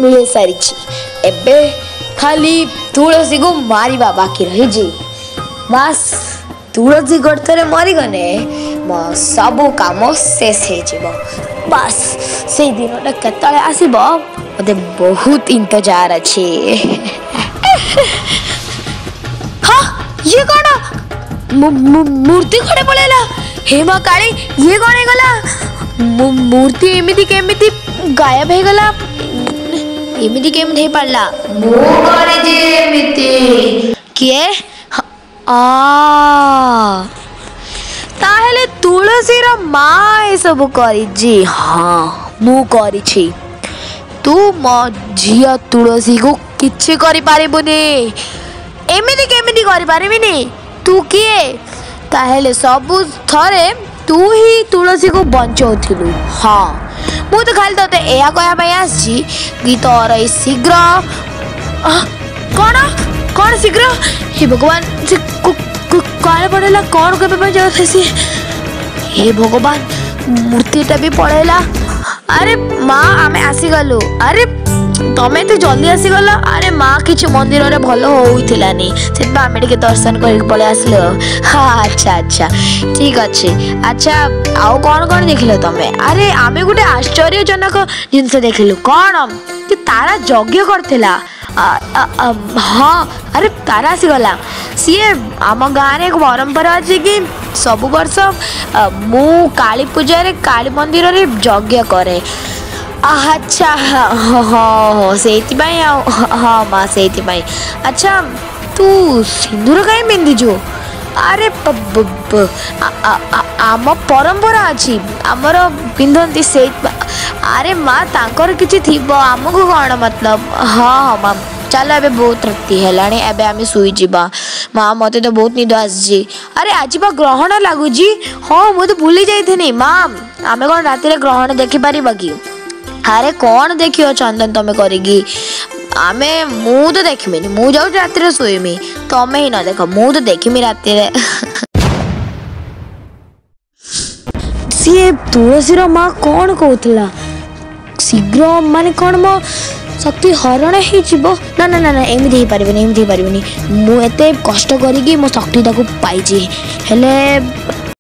ମିଳିସାରିଛି। ଏବେ ଖାଲି ତୁଳସୀକୁ ମାରିବା ବାକି ରହିଛି। ବାସ୍, ତୁଳସୀ ଗୋଟେ ଥରେ ମରିଗଲେ ମୋ ସବୁ କାମ ଶେଷ ହେଇଯିବ। ବାସ୍, ସେଇ ଦିନଟା କେତେବେଳେ ଆସିବ ମୋତେ ବହୁତ ଇନ୍ତଜାର ଅଛି। ହଁ, ଇଏ କ'ଣ? ମୂର୍ତ୍ତି କୁଆଡ଼େ ପଳେଇଲା? ହେ ମା କାଳୀ, ଇଏ କ'ଣ ହେଇଗଲା? ମୂର୍ତ୍ତି ଏମିତି କେମିତି ଗାୟବ ହେଇଗଲା? ଏମିତି କେମିତି ହେଇପାରିଲା? ମୁଁ କରିଛି ଏମିତି। କିଏ? ଆ, ତାହେଲେ ତୁଳସୀର ମା ଏସବୁ କରିଛି। ହଁ, ମୁଁ କରିଛି। ତୁ ମୋ ଝିଅ ତୁଳସୀକୁ କିଛି କରିପାରିବୁନି। ଏମିତି କେମିତି କରିପାରିବିନି? ତୁ କିଏ? ତାହେଲେ ସବୁ ଥରେ ତୁ ହିଁ ତୁଳସୀକୁ ବଞ୍ଚଉଥିଲୁ। ହଁ, ମୁଁ ତ ଖାଲି ତୋତେ ଏହା କହିବା ପାଇଁ ଆସିଛି କି ତୋର ଏଇ ଶୀଘ୍ର କ'ଣ କ'ଣ ଶୀଘ୍ର। ହେ ଭଗବାନ, ସେ କୁଆଡ଼େ ପଳେଇଲା? କ'ଣ କହିବା ପାଇଁ ଯାଉଥିଲା ସିଏ? ହେ ଭଗବାନ, ମୂର୍ତ୍ତିଟା ବି ପଳେଇଲା। ଆରେ ମା, ଆମେ ଆସିଗଲୁ। ଆରେ ତମେ ଏତେ ଜଲ୍ଦି ଆସିଗଲ? ଆରେ ମା, କିଛି ମନ୍ଦିରରେ ଭଲ ହଉଥିଲାନି, ସେଥିପାଇଁ ଆମେ ଟିକେ ଦର୍ଶନ କରିକି ପଳେଇ ଆସିଲୁ। ହଁ, ଆଚ୍ଛା ଆଚ୍ଛା, ଠିକ ଅଛି। ଆଚ୍ଛା, ଆଉ କ'ଣ କ'ଣ ଦେଖିଲ ତମେ? ଆରେ ଆମେ ଗୋଟେ ଆଶ୍ଚର୍ଯ୍ୟଜନକ ଜିନିଷ ଦେଖିଲୁ। କ'ଣ? କି ତାରା ଯଜ୍ଞ କରିଥିଲା। ହଁ, ଆରେ ତାରା ଆସିଗଲା। ସିଏ ଆମ ଗାଁରେ ଏକ ପରମ୍ପରା ଅଛି କି ସବୁ ବର୍ଷ ମୁଁ କାଳୀ ପୂଜାରେ କାଳୀ ମନ୍ଦିରରେ ଯଜ୍ଞ କରେ। ଆଚ୍ଛା, ହଁ ହଁ, ସେଇଥିପାଇଁ ଆଉ। ହଁ ମା, ସେଇଥିପାଇଁ। ଆଚ୍ଛା, ତୁ ସିନ୍ଦୁର କାହିଁ ପିନ୍ଧିଛୁ? ଆରେ ଆମ ପରମ୍ପରା ଅଛି, ଆମର ପିନ୍ଧନ୍ତି ସେଇ। ଆରେ ମା, ତାଙ୍କର କିଛି ଥିବ, ଆମକୁ କ'ଣ ମତଲବ? ହଁ ହଁ ମା, ଚାଲ, ଏବେ ବହୁତ ରାତି ହେଲାଣି, ଏବେ ଆମେ ଶୋଇଯିବା। ମା, ମୋତେ ତ ବହୁତ ନିଦ ଆସିଛି। ଆରେ ଆଜି ବା ଗ୍ରହଣ ଲାଗୁଛି। ହଁ, ମୁଁ ତ ଭୁଲି ଯାଇଥିନି। ମା, ଆମେ କ'ଣ ରାତିରେ ଗ୍ରହଣ ଦେଖିପାରିବା କି? ଆରେ କ'ଣ ଦେଖିବ ଚନ୍ଦନ ତମେ କରିକି? ଆମେ ମୁଁ ତ ଦେଖିବିନି, ମୁଁ ଯାଉଛି ରାତିରେ ଶୋଇମି। ତମେ ହିଁ ନ ଦେଖ, ମୁଁ ତ ଦେଖିମି ରାତିରେ। ସିଏ ତୁଳସୀର ମା କ'ଣ କହୁଥିଲା? ଶୀଘ୍ର ମାନେ କ'ଣ ମୋ ଶକ୍ତି ହରଣ ହେଇଯିବ? ନା ନା ନା ନା, ଏମିତି ହେଇପାରିବନି, ଏମିତି ହେଇପାରିବନି। ମୁଁ ଏତେ କଷ୍ଟ କରିକି ମୋ ଶକ୍ତିଟାକୁ ପାଇଛି, ହେଲେ